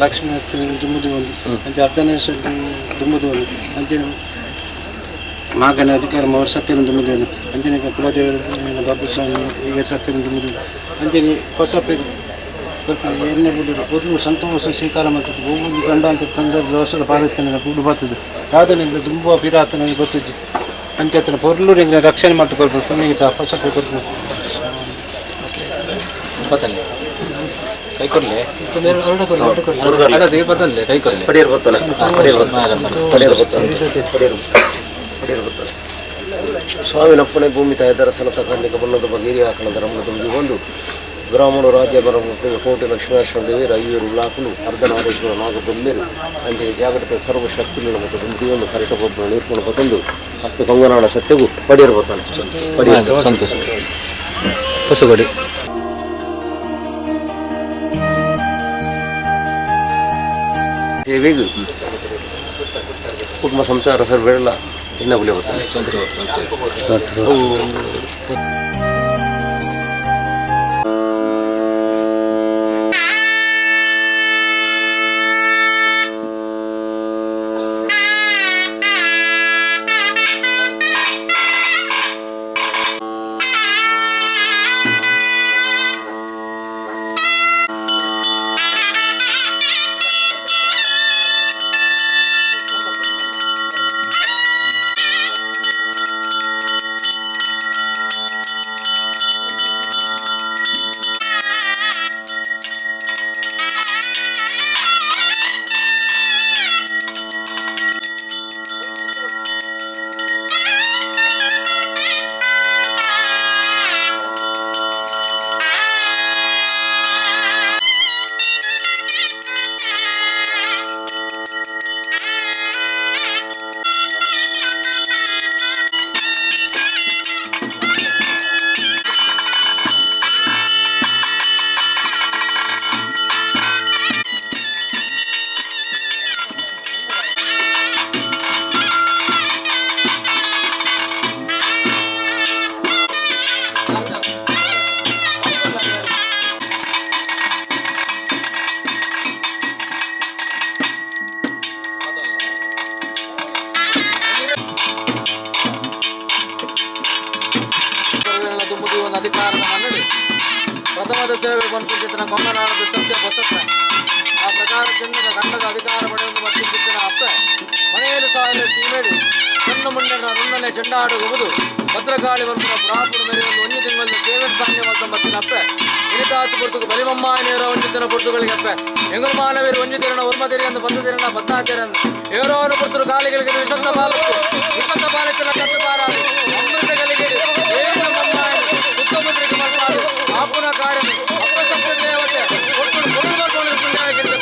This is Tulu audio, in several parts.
ಲಕ್ಷ್ಮೀ ದುಂಬುದು ಒಂದು ಅಂಚೆ ಅರ್ಧನೇಶ್ವರ ದುಂಬುದು ಒಂದು ಅಂಚನೆ ಮಾಗನ ಅಧಿಕಾರ ಮೂವರು ಸತ್ಯನ ದುಂಬುದು ಒಂದು ಅಂಚನೆ ಕುಲದೇವರು ಬಾಬು ಸ್ವಾಮಿ ಈಗ ಸತ್ಯನ ದುಂಬುದು ಅಂಚನೆ ಹೊಸ ಎಣ್ಣೆ ಬುಡು ಪೊರ್ಲು ಸಂತೋಷ ಸ್ವೀಕಾರ ಮಾಡ್ತದೆ. ಒಬ್ಬೊಂದು ಗಂಡ ಅಂತ ತಂದ ದೋಷದ ಪಾಲಿಸ್ತೇನೆ ಕೂಡು ಬರ್ತದೆ ಯಾವ್ದನ್ನ ದುಂಬುವ ಪಿರಾತನ ಗೊತ್ತಿದ್ದು ಅಂಚೆತ್ತನ ಪೊರ್ಲು ರಕ್ಷಣೆ ಮಾಡ್ತು ಕೊಡ್ಬೋದು ಸ್ವಾಮಿಗೆ ಹೊಸ ಕೊಡ್ಬೋದು. ಪತ್ತಲೆ ಕೈ ಕೊರ್ಲೆ ಅದೇ ಪತ್ತಲೆ ಕೈ ಕೊರ್ಲೆ ಪಡಿಯರ್ ಬತ್ತಲೆ ಪಡಿಯರ್ ಪಡಿಯರ್ ಪಡಿಯರ್ ಪಡಿಯರ್ ಬತ್ತಲೆ ಸ್ವಾಮಿ ನಪ್ಪನೆ ಭೂಮಿ ತಾಯಿದರ ಸನತ ಕಾರ್ಣಿಕ ಬಣ್ಣದ ಬಗೇರಿ ಹಾಕಣದ ರಮಣ ತುಂಬಿ ಒಂದು ಬ್ರಾಹ್ಮಣ ರಾಜ್ಯ ಬರಮುಖ ಕೋಟೆ ಲಕ್ಷ್ಮೀಶ್ವರ ದೇವರು ಐವರು ಲಾಕುಲು ಅರ್ಧನಾರೇಶ್ವರ ನಾಗಬೊಮ್ಮೆರು ಅಂಚನೆ ಜಾಗೃತ ಸರ್ವಶಕ್ತಿಗಳ ಮತ್ತು ತುಂಬಿ ಒಂದು ಕರೆಟ ಒಬ್ಬರು ನೀರ್ಕೊಂಡು ಬತ್ತೊಂದು ಹತ್ತು ಕೊಂಗನಾಡ ಸತ್ಯಗೂ ಪಡಿಯರ್ ಬತ್ತಾನೆ ಪಡಿಯರ್. ಸಂತೋಷ ಹೊಸಗಡಿ. ಸೇವೆಗೂ ಕುಟುಂಬ ಸಂಸಾರ ಸರ್ ಬೇಡಲ್ಲ ಇನ್ನ ಬುಲಿ ಬರ್ತಾನೆ. ದುಂಬುದು ಒಂದು ಅಧಿಕಾರದ ಮನ್ನಣೆ ಪ್ರಥಮದ ಸೇವೆ ಪನ್ಪುಂಚಿತನ ಕೊಂಗನಾಡದ ಸತ್ಯ ಬಸತ್ತ ಆ ಪ್ರಕಾರ ಚಿನ್ನದ ಗಂಡದ ಅಧಿಕಾರ ಪಡೆಯುವುದು ಮತ್ತಿಂಚಿತನ ಅಪ್ಪೆ ಮನೆಯಲ್ಲಿ ಸಾಯಲು ಸೀಮೇಡಿ ಕಣ್ಣು ಮುಂಡೆನ ನುಣ್ಣನೆ ಚೆಂಡಾಡುವುದು ಭದ್ರಕಾಳಿ ವರ್ಪುನ ಪುರಾಪುರ ಮೇರೆ ಒಂದು ಒಂಜಿ ತಿಂಗಳ ಸೇವೆ ಸಾನ್ಯ ಮಲ್ತ ಮತ್ತಿನ ಅಪ್ಪೆ ಇನಿತಾತು ಪುರ್ತುಕು ಬಲಿಮಮ್ಮ ನೇರ ಒಂಜಿತನ ಪುರ್ತುಗಳಿಗೆ ಅಪ್ಪೆ ಎಂಗುರು ಮಾನವೀರು ಒಂಜಿ ತಿರಣ ಉರ್ಮದಿರಿ ಎಂದು ಬಂದದಿರಣ ಬತ್ತಾತಿರನ್ನು ಏರೋರು ಪುರ್ತರು ಕಾಲಿಗಳಿಗೆ ವಿಷತ್ತ ಬಾಲತ್ತು ವಿಷತ್ತ ಬಾಲತ್ತಿನ ಕಟ್ಟುಬಾರಾದು ಅಮೃತಗಳಿಗೆ ಏರಿದ ಮಮ್ಮಾಯನು ಸುತ್ತಮುತ್ತಲಿಗೆ ಮಲ್ಪಾದು ಆಪುನ ಕಾರ್ಯನು ಅಪ್ಪ ಸತ್ಯ ದೇವತೆ ಒಟ್ಟು ಕೊಟ್ಟು ಬರ್ಕೊಂಡು ಪುಣ್ಯವಾಗಿರುತ್ತೆ.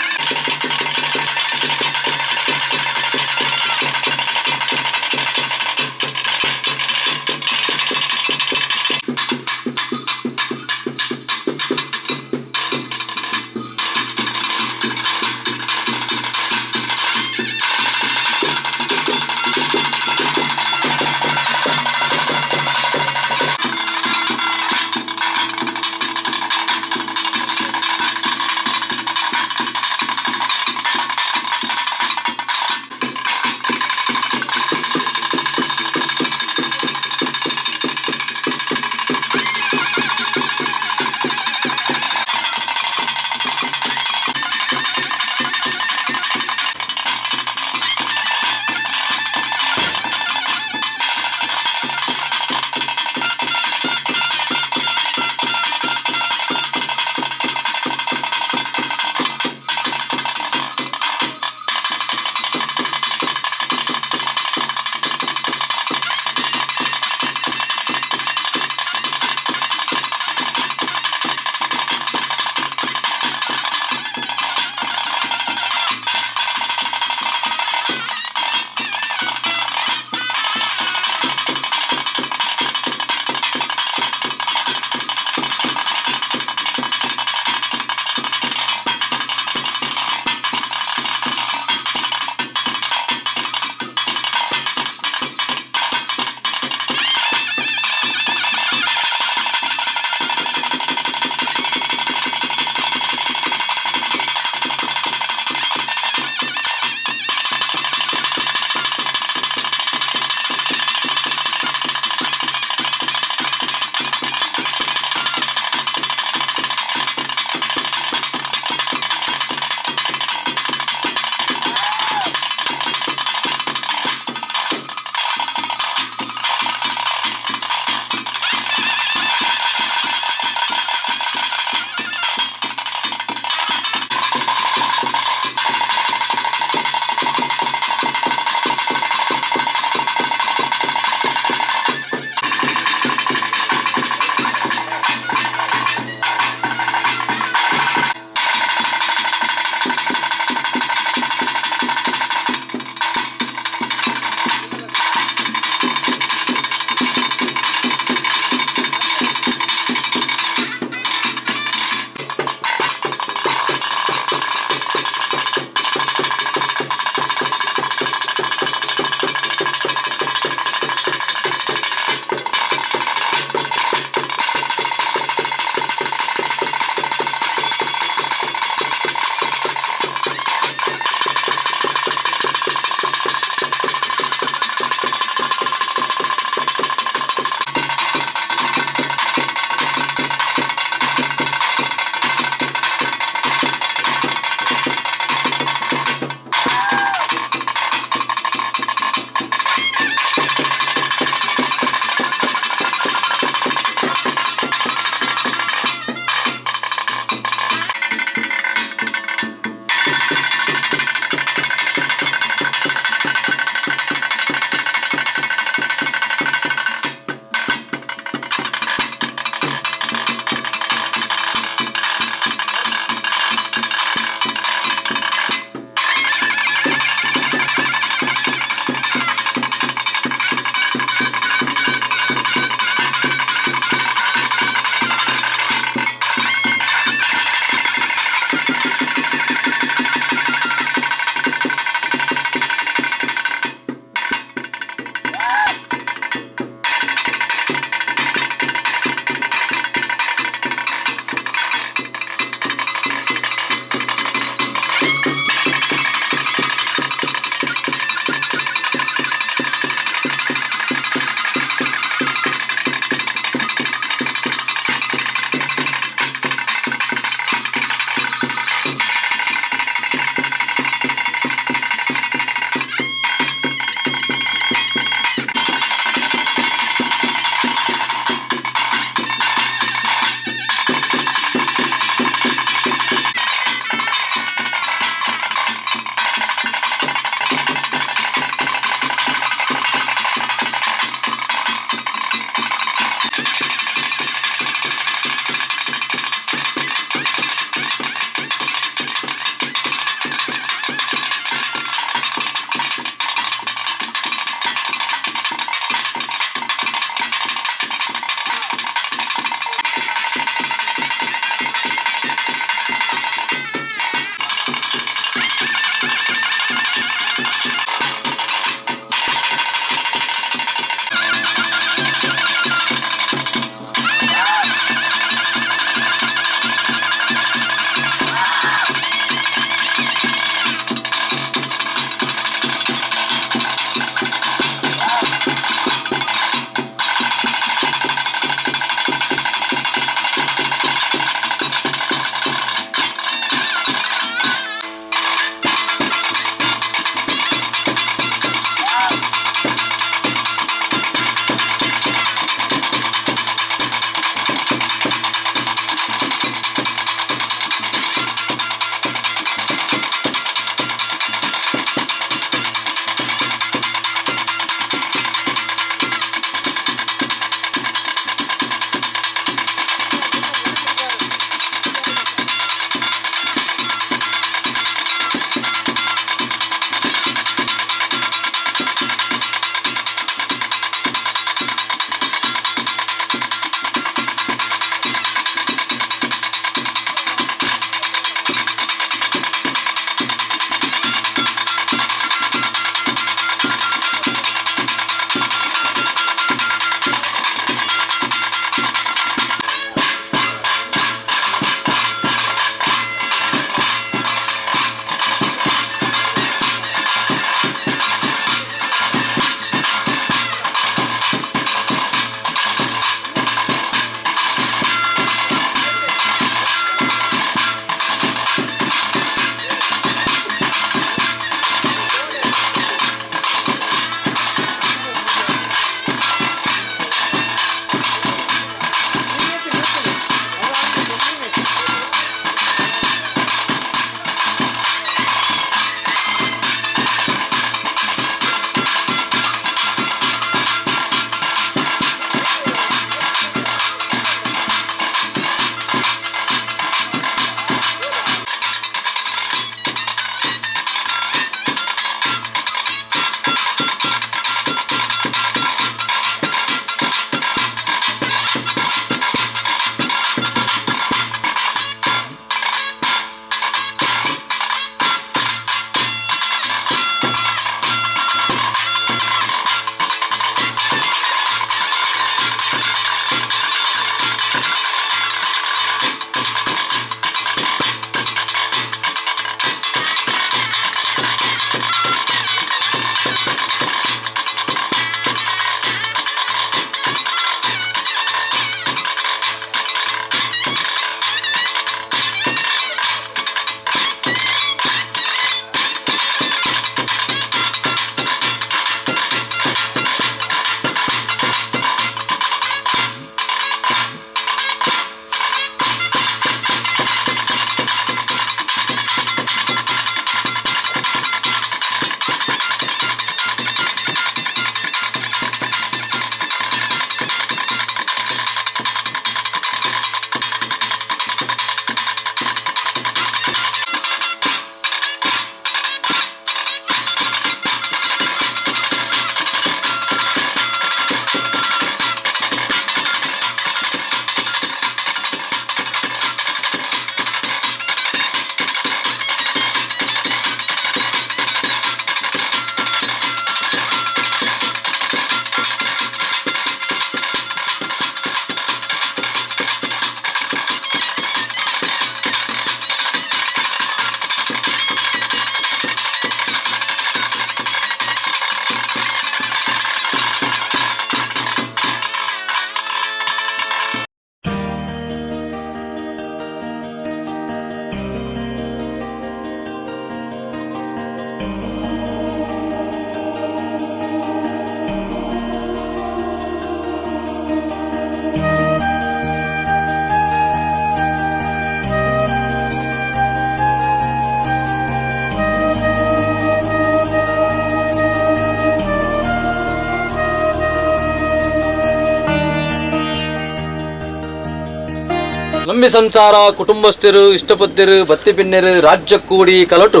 ನಂಬಿ ಸಂಸಾರ ಕುಟುಂಬಸ್ಥರು ಇಷ್ಟಪತ್ತಿರು ಬತ್ತಿ ಪಿನ್ನೆರು ರಾಜ್ಯ ಕೂಡಿ ಕಲಟು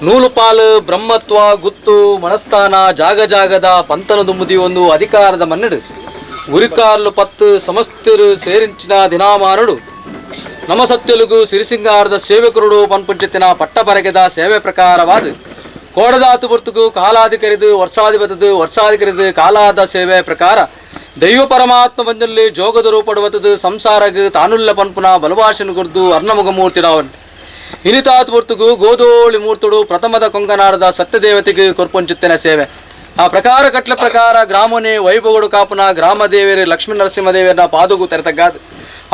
ನೂಲುಪಾಲು ಬ್ರಹ್ಮತ್ವ ಗುತ್ತು ಮನಸ್ಥಾನ ಜಾಗ ಜಾಗದ ಪಂತನ ದುಮ್ಮುದಿ ಒಂದು ಅಧಿಕಾರದ ಮನ್ನಡು ಗುರಿಕಾರ್ಲು ಪತ್ತು ಸಮಸ್ತರು ಸೇರಿಂಚಿನ ದಿನಾಮಾನಡು ನಮ ಸತ್ಯಲುಗು ಸಿರಿಸಿಂಗಾರದ ಸೇವಕರುಡು ಪನ್ಪುಂಚಿತ್ತಿನ ಪಟ್ಟಪರಗೆದ ಸೇವೆ ಪ್ರಕಾರವಾದ ಕೋಡದಾತು ಬರ್ತುಗು ಕಾಲಾದಿ ಕರೆದು ವರ್ಷಾದಿ ಬತ್ತದು ವರ್ಷಾದಿ ಕರೆದು ಕಾಲಾದ ಸೇವೆ ಪ್ರಕಾರ ದೈವ ಪರಮಾತ್ಮ ಬಂದಲ್ಲಿ ಜೋಗದ ರೂಪಡುವತದು ಸಂಸಾರಗ್ ತಾನುಲ್ಲ ಪನ್ಪುನ ಬಲವಾಶನ ಗುರ್ದು ಅರ್ಣಮುಗ ಮೂರ್ತಿಡಾವನ್ ಇನಿತಾತ್ ಬರ್ತುಗು ಗೋದೋಳಿ ಮೂರ್ತುಡು ಪ್ರಥಮದ ಕೊಂಗನಾಡದ ಸತ್ಯದೇವತೆಗೆ ಕೊರ್ಪೊಂಚುತ್ತಿನ ಸೇವೆ. ಆ ಪ್ರಕಾರ ಕಟ್ಲ ಪ್ರಕಾರ ಗ್ರಾಮನೇ ವೈಭವಡು ಕಾಪುನ ಗ್ರಾಮ ದೇವೇರು ಲಕ್ಷ್ಮೀ ನರಸಿಂಹ ದೇವೇರ್ನ ಪಾದಗು ತೆರೆತಗ್ಗಾದು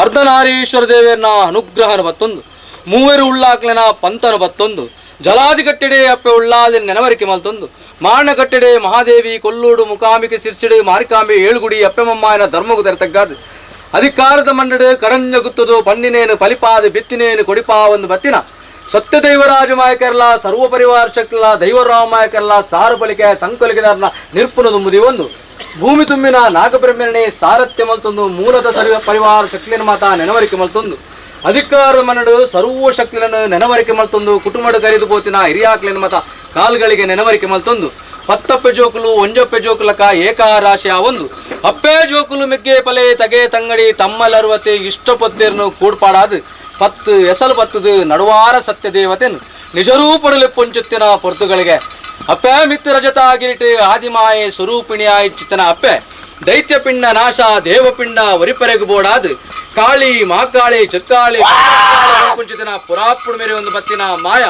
ಅರ್ಧನಾರೀಶ್ವರ ದೇವೇರ್ನ ಅನುಗ್ರಹನ ಬತ್ತೊಂದು ಮೂವರು ಉಳ್ಳಾಕ್ಲೆನ ಪಂತನ ಬತ್ತೊಂದು ಜಲಾದಿ ಕಟ್ಟೆಡೆ ಅಪ್ಪೆ ಉಳ್ಳಾದಿ ನೆನವರಿಕೆ ಮಲ್ತೊಂದು ಮಾಣ ಕಟ್ಟೆಡೆ ಮಹಾದೇವಿ ಕೊಲ್ಲೂಡು ಮುಕಾಂಬಿಕೆ ಸಿರ್ಸಿಡು ಮಾರಿಕಾಂಬೆ ಏಳುಗುಡಿ ಅಪ್ಪೆಮಮ್ಮಾಯನ ಧರ್ಮಗು ತೆರೆತಗ್ಗಾದು ಅಧಿಕಾರದ ಮಂಡಡು ಕರಂಜ ಗುತ್ತದು ಪಣ್ಣಿನೇನು ಫಲಿಪಾದ ಬಿತ್ತಿನೇನು ಕೊಡಿಪಾ ಒಂದು ಬತ್ತಿನ ಸತ್ಯದೈವರಾಜ ಮಾಯಕರ್ಲ ಸರ್ವ ಪರಿವಾರ ಶಕ್ತಿಲ ದೈವರಾಮ ಮಾಯಕರ್ಲ ಸಾರು ಬಲಿಕೆ ಸಂಕೊಲಿಕೆದಾರನ ನಿರ್ಪುನ ತುಂಬುದಿ ಒಂದು ಭೂಮಿ ತುಂಬಿನ ನಾಗಬ್ರಹ್ಮಣೆ ಸಾರಥ್ಯ ಮಲ್ತೊಂದು ಮೂಲದ ಸರ್ವ ಪರಿವಾರ ಶಕ್ತಿನ ಮಾತಾ ನೆನವರಿಕೆ ಮಲ್ತೊಂದು ಅಧಿಕಾರದ ಮನಡು ಸರ್ವ ಶಕ್ತಿಯನ್ನು ನೆನವರಿಕೆ ಮಲ್ತೊಂದು ಕುಟುಂಬಡು ಕರಿದು ಪೋತಿನ ಹಿರಿಯಾಕ್ಲಿನ ಮತ ಕಾಲ್ಗಳಿಗೆ ನೆನವರಿಕೆ ಮಲ್ತೊಂದು ಪತ್ತಪ್ಪೆ ಜೋಕುಲು ಒಂಜಪ್ಪೆ ಜೋಕುಲಕ ಏಕಾರಾಶಿಯ ಒಂದು ಅಪ್ಪೆ ಜೋಕುಲು ಮೆಗ್ಗೆ ಪಲೆ ತಗೆ ತಂಗಡಿ ತಮ್ಮಲರುವತೆ ಇಷ್ಟಪತ್ತೇರ್ನು ಕೂಡ್ಪಾಡಾದು ಪತ್ತು ಎಸಲು ಪತ್ತದು ನಡುವಾರ ಸತ್ಯದೇವತೆನು ನಿಜರೂಪಡಲಿ ಪೊಂಚುತ್ತಿನ ಪೊರ್ತುಗಳಿಗೆ ಅಪ್ಪೆ ಮಿತ್ರ ರಜತ ಗಿರಿಟು ಆದಿಮಾಯೆ ಸ್ವರೂಪಿಣಿಯಾಯಿಚಿತ್ತನ ಅಪ್ಪೆ ದೈತ್ಯಪಿಂಡ ನಾಶ ದೇವಪಿಂಡ ಒರಿಪರೆಗು ಬೋಡಾದು ಕಾಳಿ ಮಾಕಾಳಿ ಚಿತ್ತಾಳಿ ಪುಂಚಿತನ ಪುರಾಪುಡು ಮೇರೆ ಒಂದು ಬತ್ತಿನ ಮಾಯ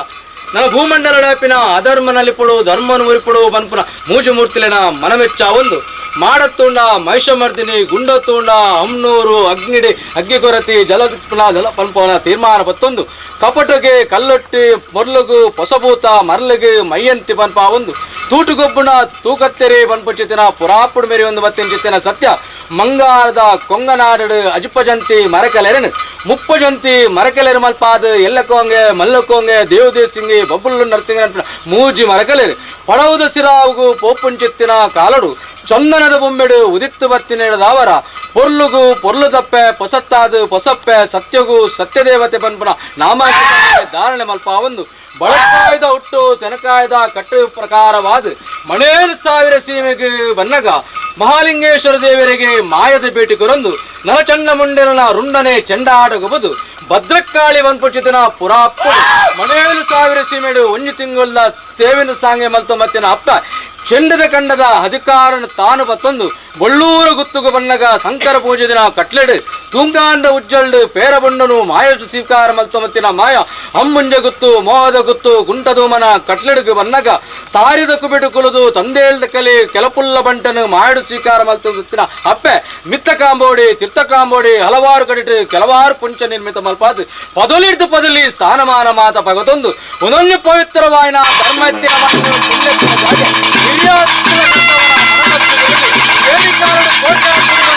ನನ್ನ ಭೂಮಂಡಲಡಪಿನ ಅಧರ್ಮನಲಿಪುಡು ಧರ್ಮನು ಉರಿಪುಡು ಬನ್ಪುನ ಮೂಜು ಮೂರ್ತಿಲಿನ ಮನಮೆಚ್ಚ ಒಂದು ಮಾಡತ್ತುಂಡ ಮಹಿಷಮರ್ದಿನಿ ಗುಂಡತ್ತುಂಡ ಅಮ್ನೂರು ಅಗ್ನಿಡಿ ಅಗ್ಗಿಕೊರತಿ ಜಲಪುನ ಜಲ ಪನ್ಪುನ ತೀರ್ಮಾನ ಬತ್ತೊಂದು ಕಪಟಗೆ ಕಲ್ಲೊಟ್ಟಿ ಮೊರ್ಲುಗು ಪೊಸಭೂತ ಮರ್ಲಗು ಮೈಯಂತಿ ಪನ್ಪ ಒಂದು ತೂಟುಗೊಬ್ಬುಣ ತೂಕತ್ತೆರೆ ಪನ್ಪುಚಿತಿನ ಪುರಾಪುಡು ಮೇರೆ ಒಂದು ಬತ್ತಿನ ಚಿತ್ತಿನ ಸತ್ಯ ಮಂಗಾರದ ಕೊಂಗನಾಡು ಅಜಿಪಜಂತಿ ಮರಕಲೆರನು ಮುಪ್ಪಜಂತಿ ಮರಕಲೆರು ಮಲ್ಪಾದ ಎಲ್ಲಕೋಂಗೆ ಮಲ್ಲಕೋಂಗೆ ದೇವದೇವ್ ಸಿಂಗಿ ಬಬ್ಬುಲ್ಲು ನರಸಿಂಗ ಮೂಜಿ ಮರಕಲೆರು ಪಡವುದ ಸಿರಾವುಗು ಪೋಪುಂಚಿತ್ತಿನ ಕಾಲಡು ಚಂದನದ ಬೊಂಬೆಡು ಉದಿತ್ತು ಬತ್ತಿನೇಡದಾವರ ಪೊರ್ಲುಗು ಪೊರ್ಲು ತಪ್ಪೆ ಪೊಸತ್ತಾದು ಪೊಸಪ್ಪೆ ಸತ್ಯಗು ಸತ್ಯದೇವತೆ ಪನ್ಪುನ ನಾಮಾಂಕಿತ ಧಾರಣೆ ಮಲ್ಪ ಒಂದು ಬಳಕಾಯ್ದ ಹುಟ್ಟು ತೆನಕಾಯ್ದ ಕಟ್ಟು ಪ್ರಕಾರವಾದ ಮಣೇಳು ಸಾವಿರ ಸೀಮೆಗೆ ಬನ್ನಗ ಮಹಾಲಿಂಗೇಶ್ವರ ದೇವರಿಗೆ ಮಾಯದ ಭೇಟಿ ಕೊರೊಂದು ನಲಚಂಡ ಮುಂಡೆನ ರುಂಡನೆ ಚೆಂಡಾಡಗಬಹುದು ಭದ್ರಕಾಳಿ ವನ್ಪುಚಿತನ ಪುರಾಪ್ಪು ಮಣೇಳು ಸಾವಿರ ಸೀಮೆಡು ಒಂಜು ತಿಂಗಳ ಸೇವಿನ ಸಾಂಗೆ ಮಲ್ತು ಮತ್ತಿನ ಅಪ್ಪ ಚೆಂಡದ ಕಂಡದ ಅಧಿಕಾರನ ತಾನು ಬತ್ತೊಂದು ಬೊಳ್ಳೂರು ಗುತ್ತುಗು ಬನ್ನಗ ಶಂಕರ ಪೂಜೆ ದಿನ ಕಟ್ಲೆಡು ತುಂಗಾಂಡ ಉಜ್ಜಲ್ಡು ಪೇರಬೊಂಡನು ಮಾಯಷ್ಟು ಸ್ವೀಕಾರ ಮಲ್ತು ಮತ್ತಿನ ಮಾಯ ಅಮ್ಮುಂಜ ಗುತ್ತು ಮೋಹದ ಗುತ್ತು ಗುಂಟದೂಮನ ಕಟ್ಲೆಡುಗು ಬನ್ನಗ ತಾರಿದ ಕುಬಿಡು ಕುಲುದು ತಂದೇಳ್ದ ಕಲಿ ಕೆಲಪುಲ್ಲ ಬಂಟನು ಮಾಯಡು ಸ್ವೀಕಾರ ಮಲ್ತು ಗುತ್ತಿನ ಅಪ್ಪೆ ಮಿತ್ತ ಕಾಂಬೋಡಿ ತಿರ್ತ ಕಾಂಬೋಡಿ ಹಲವಾರು ಕಡಿಟು ಕೆಲವಾರು ಪುಂಚ ನಿರ್ಮಿತ ಮಲ್ಪಾದು ಪದಲಿಡ್ದು ಪದಲಿ ಸ್ಥಾನಮಾನ ಮಾತ ಪಗತೊಂದು ಒಂದೊಂದು ಪವಿತ್ರವಾಯಿನ ಧರ್ಮತ್ತಿನ ಪುಣ್ಯತ್ತಿನ ಜಾಗೆ ಹಿರಿಯಾತ್ಮನ ಮನಮತ್ತಿಗೆ ಕೋಟ್ಯಾತ್ಮನ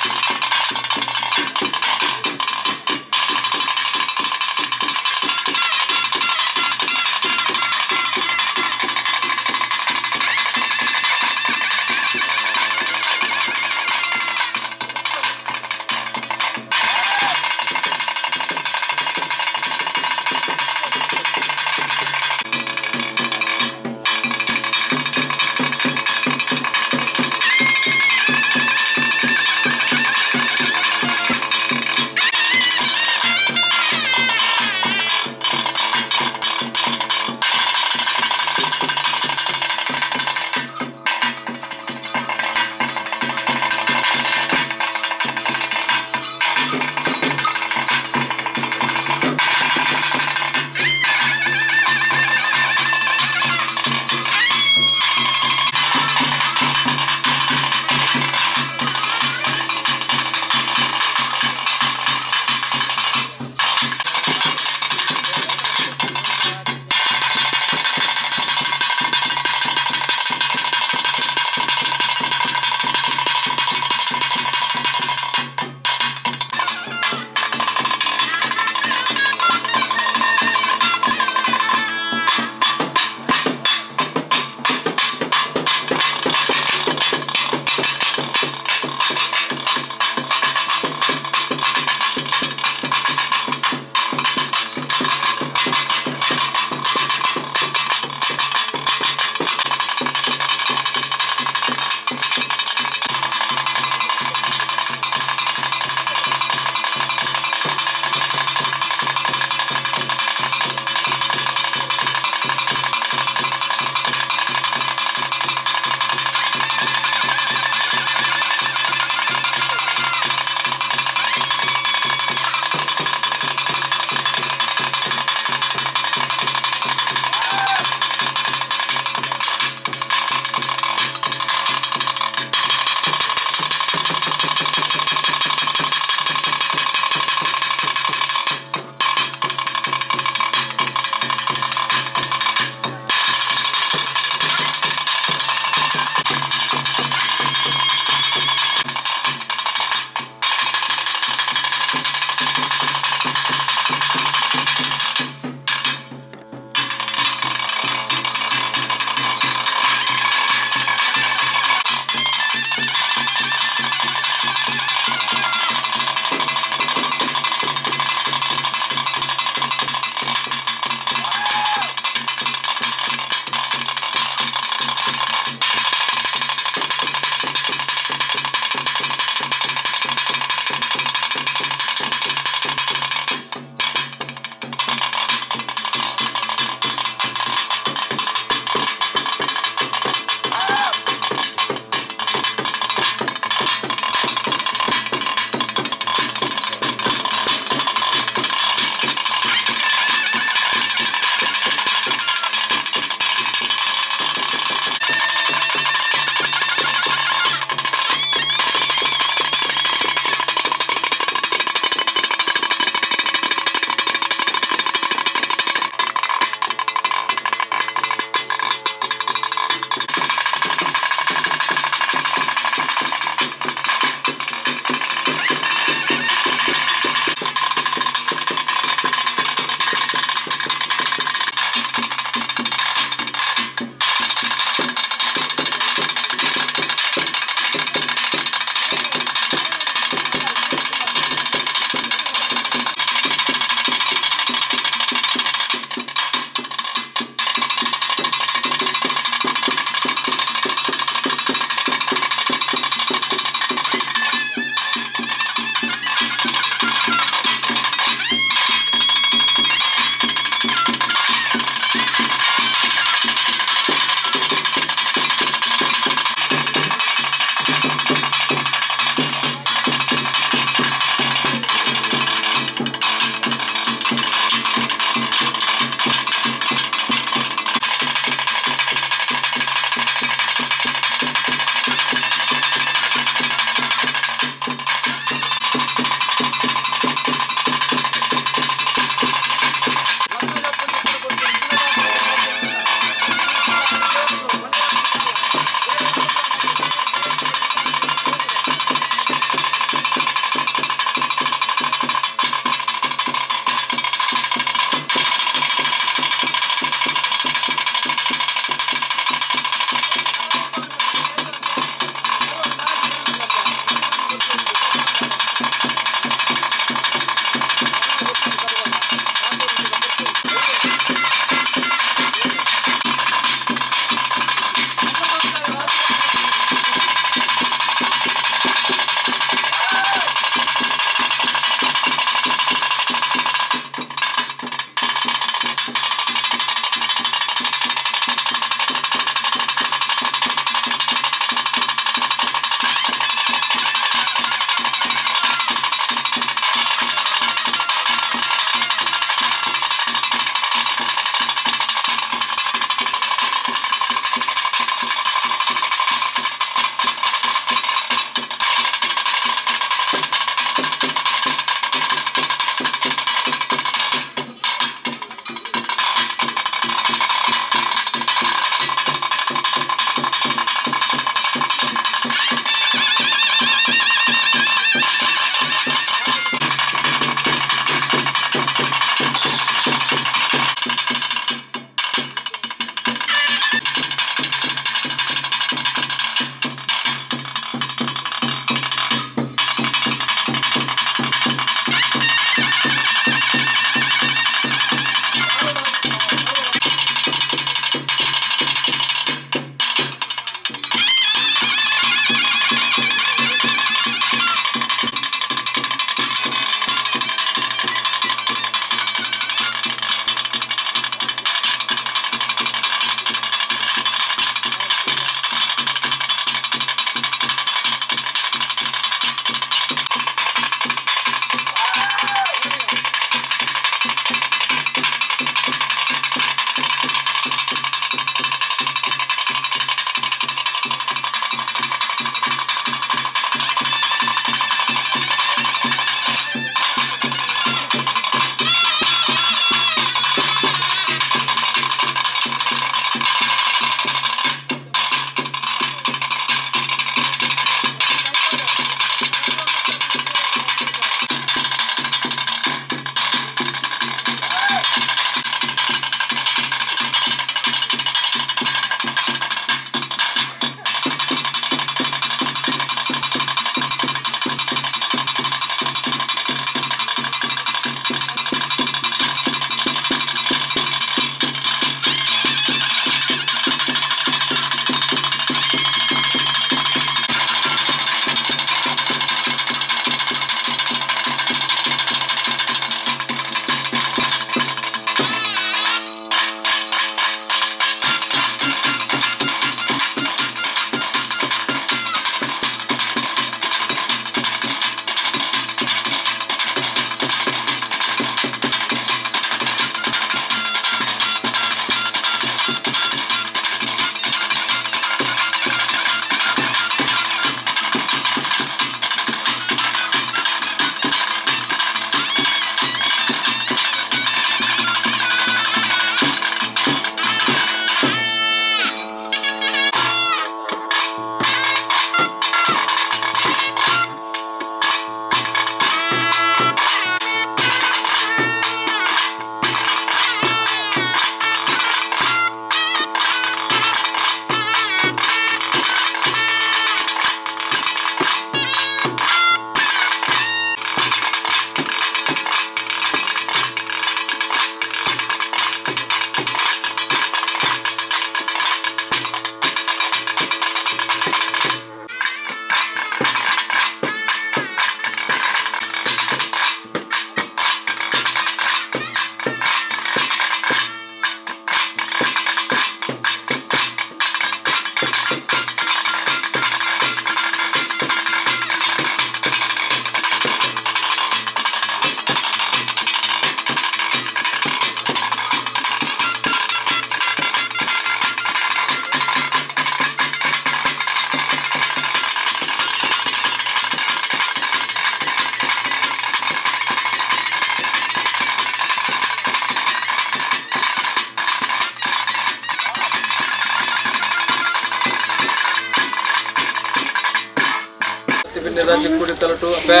ಪನ್ನಿರ ಚಿಕ್ಕುಡಿ ತಲಟು ಅಪ್ಪೆ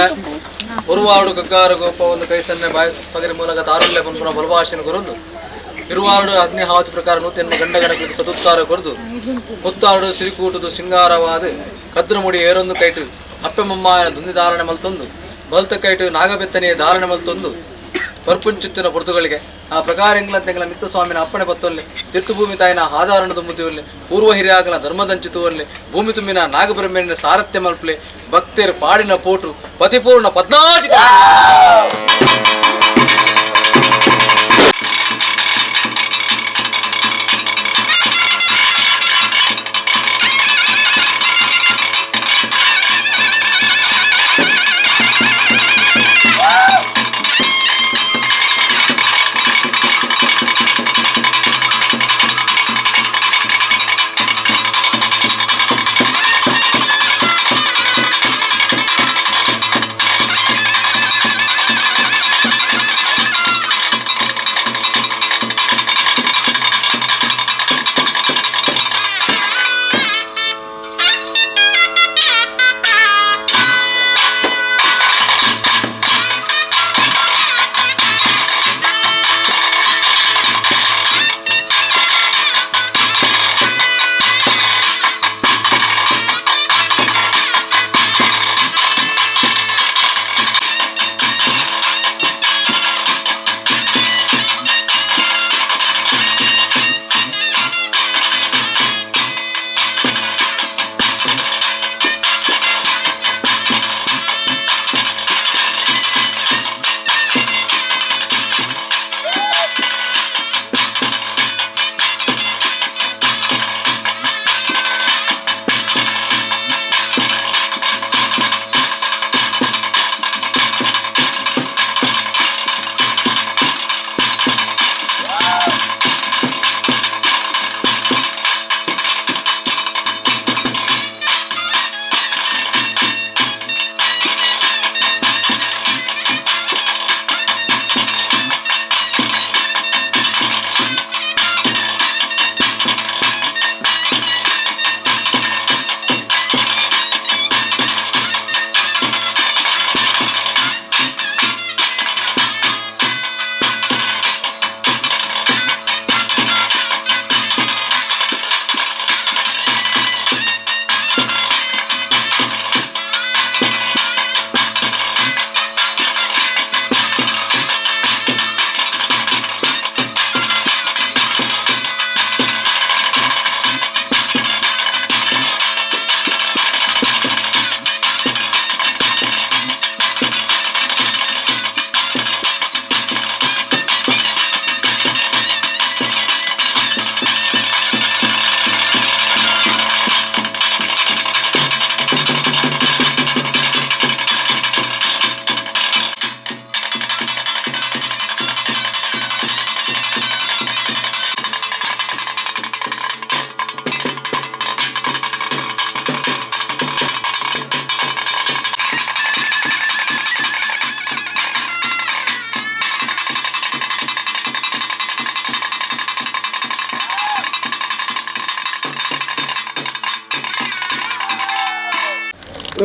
ಉರುವಾಡು ಕಗ್ಗಾರು ಗೋಪ ಒಂದು ಕೈಸನ್ನೆ ಬಾಯಿ ಪಗರಿ ಮೂಲಕ ತಾರುಲ್ಲೆ ಪನ್ಪುನ ಬಲಭಾಷೆನ ಕೊರೊಂದು ಇರುವಾಡು ಅಗ್ನಿ ಹಾವತಿ ಪ್ರಕಾರ ನೂತೆನ್ಮ ಗಂಡಗಣಕ್ಕೆ ಸದುತ್ತಾರ ಕೊರದು ಮುತ್ತಾಡು ಸಿರಿಕೂಟದು ಸಿಂಗಾರವಾದ ಕದ್ರಮುಡಿ ಏರೊಂದು ಕೈಟು ಅಪ್ಪೆ ಮಮ್ಮಾಯನ ದುಂದಿ ಧಾರಣೆ ಮಲ್ತೊಂದು ಬಲ್ತ ಕೈಟು ನಾಗಬೆತ್ತನೆಯ ಧಾರಣೆ ಮಲ್ತೊಂದು ಪರ್ಪುಂಚುತ್ತಿನ ಪೊರ್ತುಗಳಿಗೆ ಆ ಪ್ರಕಾರ ಎಂಗ್ಲಂತೆಂಗ್ಲ ಮಿತ್ತ ಸ್ವಾಮಿನ ಅಪ್ಪಣೆ ಪತ್ತೊಲ್ಲೆ ತೀರ್ಥಭೂಮಿ ತಾಯಿನ ಆಧಾರಣದ ಮುದ್ದಿಯೊಲ್ಲೆ ಪೂರ್ವ ಹಿರಿಯಾಗಲ ಧರ್ಮದಂಚಿತುವಲ್ಲೆ ಭೂಮಿ ತುಂಬಿನ ನಾಗಬ್ರಹ್ಮಣ್ಯನ ಸಾರಥ್ಯ ಮಲ್ಪಲೆ ಭಕ್ತರು ಪಾಡಿನ ಪೋಟು ಪತಿಪೂರ್ಣ ಪದ್ನಾಜಿ.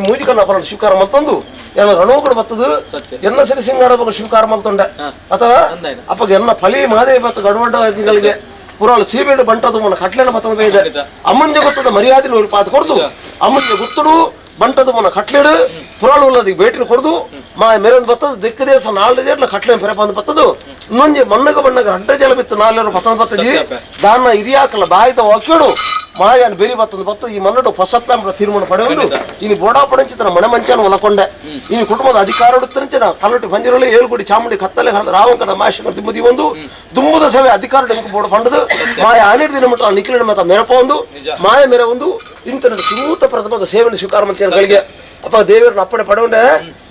ಮೂಜಿಕನ್ನ ಅಪರ ಸ್ವೀಕಾರ ಮಲ್ತೊಂದು ಎನ್ನ ರಣೋಕಡು ಬತ್ತದು ಎನ್ನ ಸಿರಿ ಸಿಂಗಾರ ಬೊಕ ಸ್ವೀಕಾರ ಮಲ್ತೊಂಡೆ ಅಥವಾ ಅಪ್ಪಗ ಎನ್ನ ಫಲಿ ಮಾದೇ ಬತ್ತ ಗಡವಡ್ಡ ತಿಂಗಳಿಗೆ ಪುರಾಳು ಸೀಮೆಡು ಬಂಟದು ಮೊನ್ನ ಕಟ್ಲೆನ ಬತ್ತದ ಬೇಯ್ದೆ ಅಮ್ಮಂಜೆ ಗೊತ್ತದ ಮರ್ಯಾದೆ ನೂರು ಪಾತ್ ಕೊಡ್ದು ಅಮ್ಮಂಜೆ ಗೊತ್ತಡು ಬಂಟದು ಮೊನ್ನ ಕಟ್ಲೆಡು ಪುರಾಳು ಉಲ್ಲದಿಗೆ ಬೇಟಿನ ಕೊಡ್ದು ಮಾ ಮೇರಂದ್ ಬತ್ತದು ದಿಕ್ಕದೇಸ ನಾಲ್ಕು ಜೇಟ್ಲ ಕಟ್ಲೆ ಪೆರಪಂದು ಬತ್ತದು ಇನ್ನೊಂಜೆ ಮಣ್ಣಗ ಬಣ್ಣಗ ಅಡ್ಡ ಜಲ ಬಿತ್ತು ನಾಲ್ವರು ಬತ್ತದ ಬತ್ತಜಿ ದಾನ ಇರಿಯಾಕಲ ಬಾಯಿದ ವಾಕ್ಯಡು ಮಾಯನ್ ಬೇರಿ ಬತ್ತದ ಬತ್ತು ಈ ಮನ್ನಡು ಹೊಸಪ್ಪ ಎಂಬ ತೀರ್ಮಾನ ಪಡೆಯುಂಡು ಇನಿ ಬೋಡಾ ಪಡಂಚಿತನ ಮಣ ಮಂಚಾನ ಒಲಕೊಂಡೆ ಇನಿ ಕುಟುಂಬದ ಅಧಿಕಾರ ಉಡುತ್ತಂಚಿನ ಕಲ್ಲೊಟ್ಟಿ ಬಂದಿರಲಿ ಏಳುಗುಡಿ ಚಾಮುಂಡಿ ಕತ್ತಲೆ ಹರಿದ ರಾವಂಕದ ಮಾಶಿ ತಿಂಬುದಿ ಒಂದು ದುಂಬುದ ಸೇವೆ ಅಧಿಕಾರ ಬೋಡ ಪಂಡದು ಮಾಯ ಆನಿರ್ ದಿನ ಮಟ್ಟ ನಿಖಿಲಿನ ಮತ ಮೆರಪ ಒಂದು ಮಾಯ ಮೆರ ಒಂದು ಇಂತನ ಸುಮೂತ ಪ್ರಥಮದ ಸೇವೆಯನ್ನು ಸ್ವೀಕಾರ ಮಾಡ್ತೀರ ಗಳಿಗೆ ಅಪ್ಪ ದೇವರನ್ನ ಅಪ್ಪಣೆ ಪಡವಂಡೆ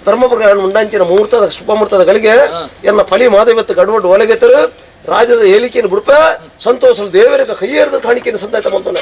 ಧರ್ಮಪುರ ಮುಂಡಂಚಿನ ಮುಹೂರ್ತದ ಶುಭ ಮುಹೂರ್ತದ ಗಳಿಗೆ ಎನ್ನ ಫಲಿ ಮಾದೇವತ್ತು ಗಡವಡ್ಡು ಒಳಗೆತ್ತರು ರಾಜ್ಯದ ಹೇಳಿಕೆಯನ್ನು ಬಿಡ್ಪ ಸಂತೋಷ ದೇವರ ಕೈಯೇರದ ಕಾಣಿಕೆಯನ್ನು ಸಂದಾಯ್ತ ಮಂತನೆ.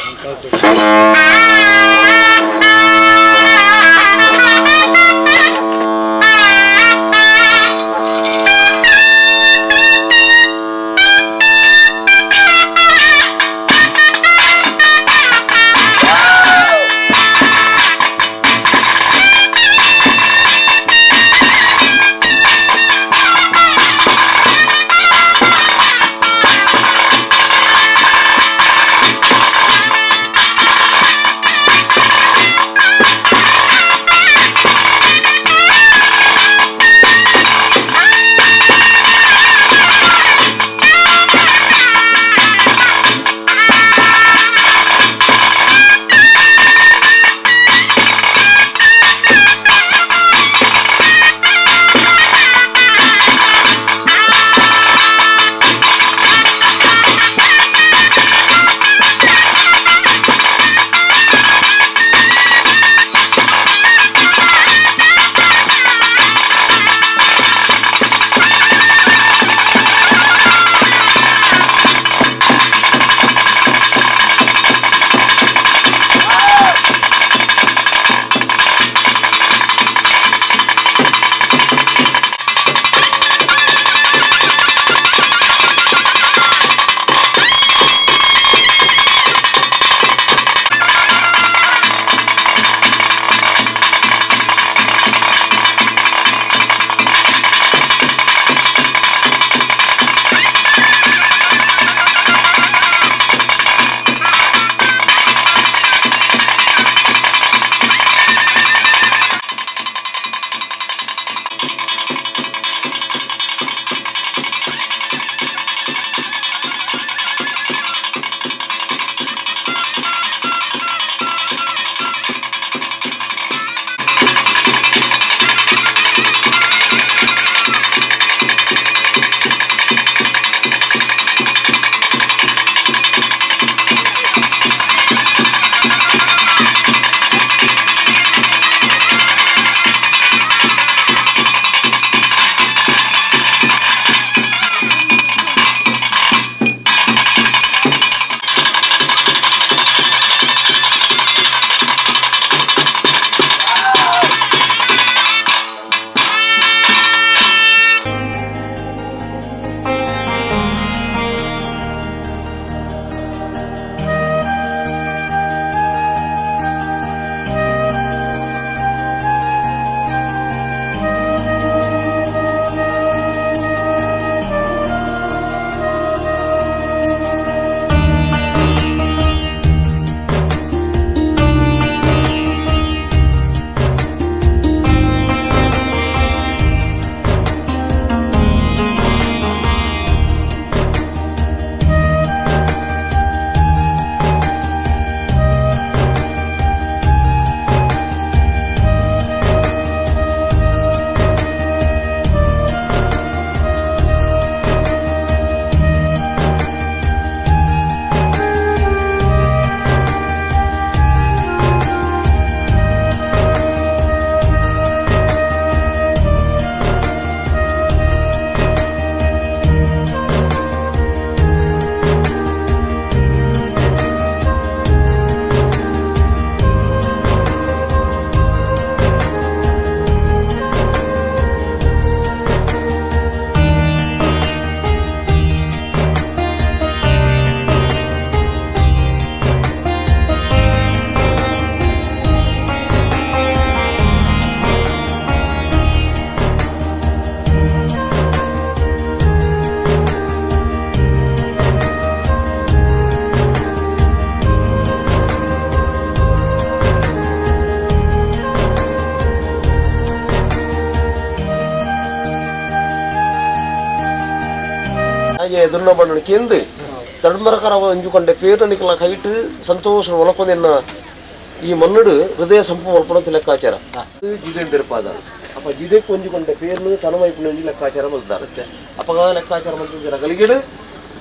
ದುನ್ನ ಬಣ್ಣ ಕೇಂದು ತಡಮರಕರ ಒಂಜುಕೊಂಡೆ ಪೇರನಿಕಲ ಕೈಟ್ ಸಂತೋಷ ಒಲಕೊಂದೆನ್ನ ಈ ಮಣ್ಣುಡು ಹೃದಯ ಸಂಪು ಮಲ್ಪಣ ಲೆಕ್ಕಾಚಾರ ಜಿದೆ ಬೆರಪಾದ ಅಪ್ಪ ಜಿದೆ ಕೊಂಜುಕೊಂಡೆ ಪೇರ್ನು ತನವೈಪುಣ ಒಂಜಿ ಲೆಕ್ಕಾಚಾರ ಮಲ್ದಾರ ಅಪ್ಪಗ ಲೆಕ್ಕಾಚಾರ ಮಲ್ತಿದ್ದೀರ ಗಲಿಗೆಡು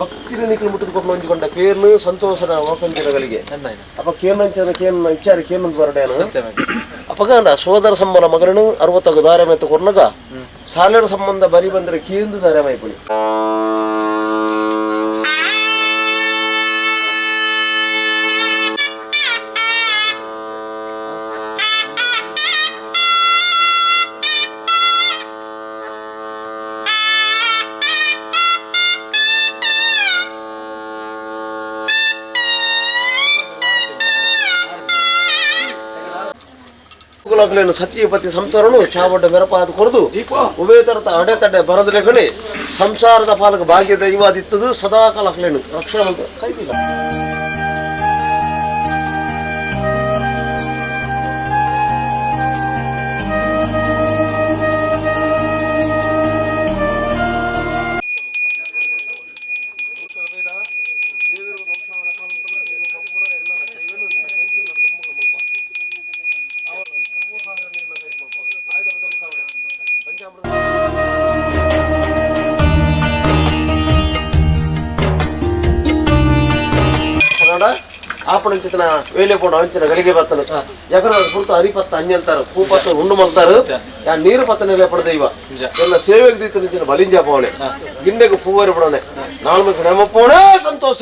ಭಕ್ತಿನ ನಿಕಲು ಮುಟ್ಟದ ಕೊಟ್ಟು ಒಂಜುಕೊಂಡೆ ಪೇರ್ನು ಸಂತೋಷದ ಒಲಕೊಂಜಿನ ಗಲಿಗೆ ಅಪ್ಪ ಕೇನಂಚದ ಕೇನ ವಿಚಾರ ಕೇನಂದು ಬರಡೇನು ಅಪ್ಪಗಾಂಡ ಸೋದರ ಸಂಬಳ ಮಗನನು 60 ದಾರ ಮೆತ್ತ ಕೊರ್ನಗ ಸಾಲರ ಸಂಬಂಧ ಬರಿ ಬಂದರೆ ಕೇಂದು ದಾರ ಮೈಪುಣಿ ಸತ್ಯಪತಿ ಸಂಸಾರನು ಚಾವಡ್ಡ ಮೆರಪಾದ ಕೊರದು ಉಭಯತರದ ಅಡೆತಡೆ ಬರದಲೆಗಣೆ ಸಂಸಾರದ ಪಾಲಕ ಭಾಗ್ಯ ದೈವಾದಿತ್ತದು ಸದಾ ಕಾಲಕ್ಲೇನು ರಕ್ಷಣೆ ಕೈದಿಲ್ಲ. ಆಪಣಂಚಿತನ ವೇಲೆ ಪೋಣ ಅಂಚಿನ ಗಳಿಗೆ ಬತ್ತನು ಯಾಕಂದ್ರೆ ಪುರ್ತು ಅರಿಪತ್ತ ಅಂಜಲ್ತಾರ ಪೂಪತ್ತ ಉಂಡು ಮಲ್ತಾರು ಯಾ ನೀರು ಪತ್ತ ನೆಲೆ ಪಡೆದ ಇವ ಎಲ್ಲ ಸೇವೆಗೆ ದೀತನ ಬಲಿಂಜ ಪೋಣೆ ಗಿಂಡೆಗೆ ಪೂವರಿ ಪಡೋಣೆ ನಾಲ್ಕು ನೆಮಪೋಣೆ ಸಂತೋಷ.